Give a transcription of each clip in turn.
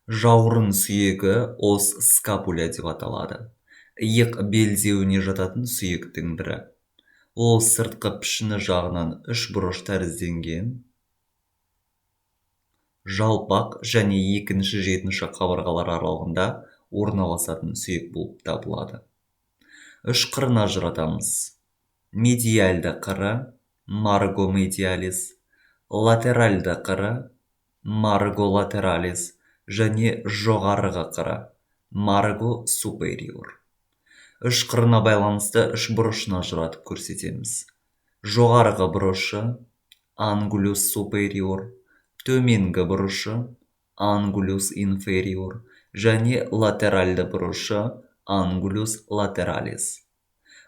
Жауырын сүйегі os scapula деп аталады. Иық белдеуіне жататын сүйектің бірі. Ол сыртқы пішіні жағынан үш бұрыш тәрізденген, жалпақ және екінші жетінші қабырғалар аралығында орналасатын сүйек болып табылады. Үш қырын ажыратамыз. Медиальды қыры, margo medialis, латеральды қыры, margo lateralis және жоғарғы қыры, margo superior. Үш қырына байланысты үш бұрышын ажыратып көрсетеміз. Жоғарғы бұрышы angulus superior, төменгі бұрышы angulus inferior және латеральды бұрышы angulus lateralis.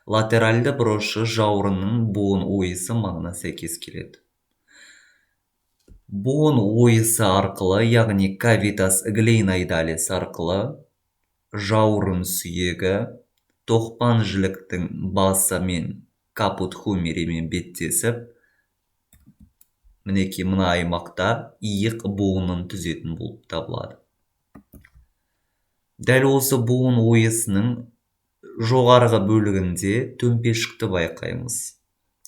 Латеральды бұрышы жауырынның буын ойысы маңына сәйкес келеді. Буын ойысы арқылы, яғни cavitas glenoidalis арқылы жауырын сүйегі тоқпан жіліктің басы мен caput humeriмен беттесіп, мінекей мына аймақта иық буынын түзетін болып табылады. Дәл осы буын ойысының жоғарғы бөлігінде төмпешікті байқаймыз.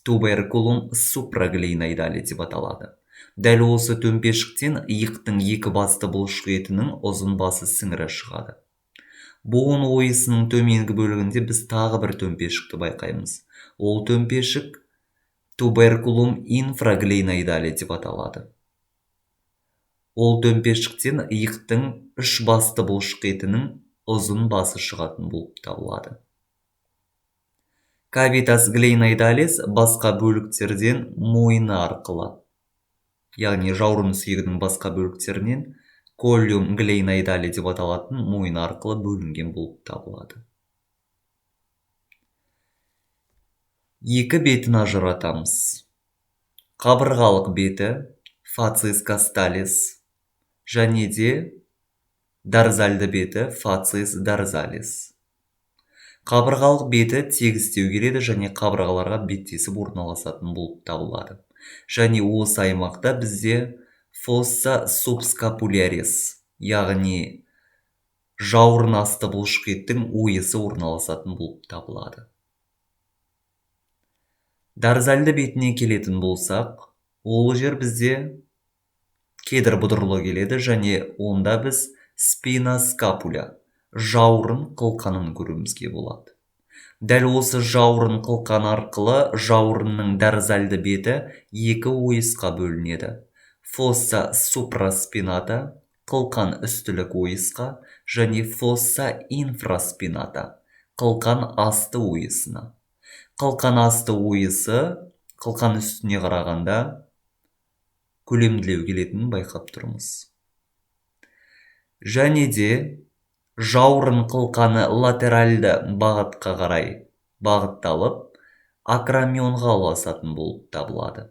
Tuberculum supraglenoidale деп аталады. Дәл осы төмпешіктен иықтың екі басты бұлшық етінің ұзын басы сіңірі шығады. Буын ойысының төменгі бөлігінде біз тағы бір төмпешікті байқаймыз. Ол төмпешік tuberculum infraglenoidale деп аталады. Ол төмпешіктен иықтың үш басты бұлшық етінің ұзын басы шығатын болып табылады. Cavitas glenoidalis басқа бөліктерден мойны арқылы, яғни жауырын сүйегінің басқа бөліктерінен collum glenoidale деп аталатын мойын арқылы бөлінген болып табылады. Екі бетін ажыратамыз. Қабырғалық беті facies costalis және де дорзальды беті facies dorsalis. Қабырғалық беті тегістеу келеді және қабырғаларға беттесіп орналасатын болып табылады. Және осы аймақта бізде fossa subscapularis, яғни жауырын асты бұлшық еттің ойысы орналасатын болып табылады. Дорзальды бетіне келетін болсақ, ол жер бізде кедір-бұдырлы келеді және онда біз spina scapula, жауырын қылқанын көруімізге болады. Дәл осы жауырын қылқан арқылы жауырынның дорзальды беті екі ойысқа бөлінеді. Fossa supraspinata, қылқан үстілік ойысқа, және fossa infraspinata, қылқан асты ойысына. Қылқан асты ойысы қылқан үстіне қарағанда көлемділеу келетінін байқап тұрмыз. Және де жауырын қылқаны латеральды бағытқа қарай бағытталып, акромионға ұласатын болып табылады.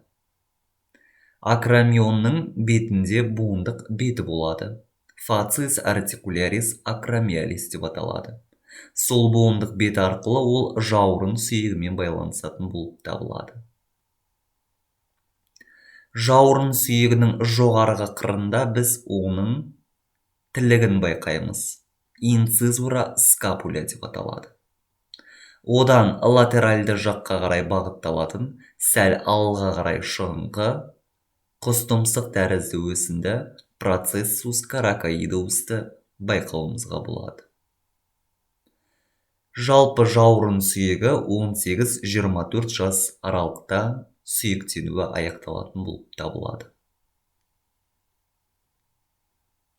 Акромионның бетінде буындық беті болады. Facies articularis acromialis деп аталады. Сол буындық бет арқылы ол жауырын сүйегімен байланысатын болып табылады. Жауырын сүйегінің жоғарғы қырында біз оның тілігін байқаймыз. Incisura scapula деп аталады. Одан латеральды жаққа қарай бағытталатын сәл алға қарай шығыңқы құс тұмсық тәрізді өсінді processus coracoideusты байқауымызға болады. Жалпы жауырын сүйегі 18-24 жас аралықта сүйектенуі аяқталатын болып табылады.